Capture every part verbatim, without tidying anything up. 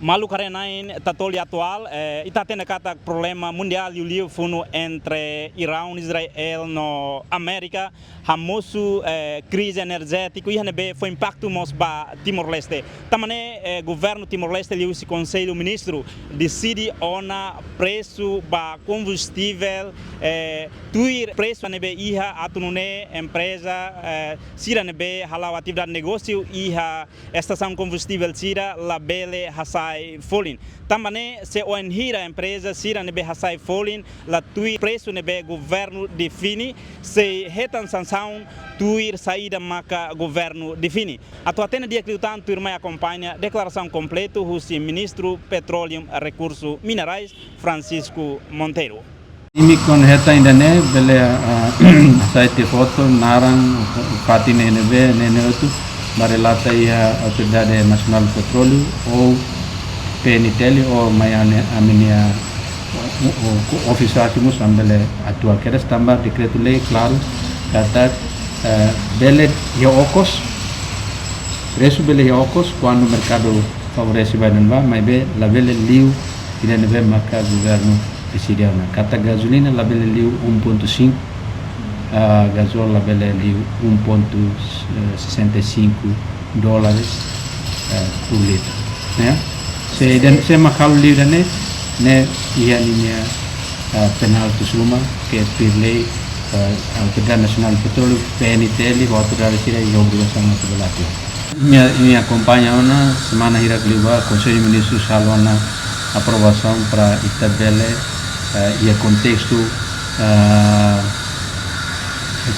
Maluk haree-na'in, Tatoli Atuál, eh, ita hatene katak problema mundiál liuliu funu entre Irão, Israel no Amérika, hamosu, eh, krize enerjétiku, iha ne'ebé fó impaktu mós ba Timor-Leste. Tanba ne'e, eh, governu Timor-Leste liuhusi Konsellu Ministru deside ona presu ba kombustivel, eh, tuir presu ne'ebé iha atu nune'e empreza, eh, sira ne'ebé hala'o atividade negósiu iha estasaun kombustivel sira labele hasai folin. Tanba ne'e se wainhira empreza sira ne'ebé hasai folin la tuir presu ne'ebé governu define, sei hetan sansaun tuir saida maka governu define. Atu hatene di'ak liután tuirmai akompaña deklarasaun kompletu husi Ministru Petróleu Rekursu Minerais, Francisco Monteiro. Imi kuandu hetan ida-ne'e bele, ah, hasai tiha foto, naran, fatin ne'ebé, ne'e, ne'e hotu, ba relata iha Autoridade Nasionál Petróleu ou P N T L ou mai ami-nia, o, o, o, ofísiu atu mós ami bele atua kedas tanba dekretu-lei klaru katak, eh, bele iha okos, presu bele iha okos kuandu merkadu favorese ba ida-ne'ebá, maibé labele liu ida ne'ebé maka governu deside ona. Katak gazolina labele liu um ponto cinco, ah, gasol labele liu um ponto sessenta e cinco dólares, eh, por litro, ne'e? Se ida, se mak halo liu ida-ne'e, ne'e iha ninia, ah, penál tuir suma ke tuir lei, ah, Autoridade Nasionál Petróleu, P N T L, ho autoridade sira iha obrigasaun atu bele atua. Imi, imi akompaña ona, semana hirak liubá, Konsellu Ministrus halo ona aprovasaun para ita bele, eh, iha kontestu, eh,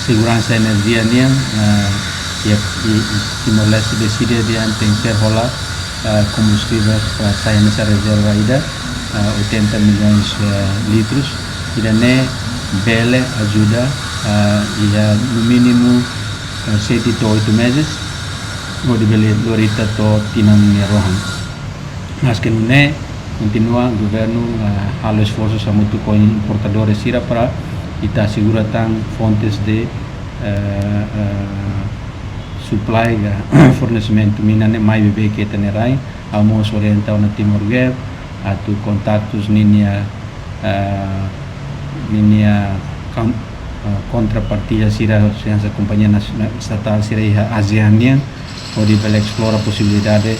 seguransa enerjia nian, eh, iha, i, i Timor-Leste deside dehan tenkesér hola, eh, kombustivel para sai hanesan rezerva ida, eh, oitenta milhões, eh, litros. Ida-ne'e bele ajuda, eh, iha no mínimu, eh, sete to'o oito meses, hodi bele lori ita to'o tinan nia rohan. Maske nune'e, kontinua governu, eh, halo esforsu hamutuk ho importadores sira para ita asegura tan fontes de, eh, eh, supply ka fornesimentu mina ne'e mai beibeik iha ita-nia rain, ha'u mós orienta ona Timor Gap, atu kontaktu ninia, eh, ninia kam-, eh, kontrapartida sira, hanesan kompañia nasiona-, estatál sira iha ASEAN nian, hodi bele esplora posibilidade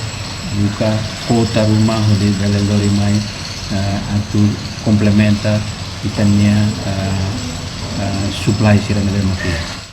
buka kota ruma, hodi bele lori mai, eh, atu komplementa ita-nia, eh, eh, supply sira ne'ebé mak iha.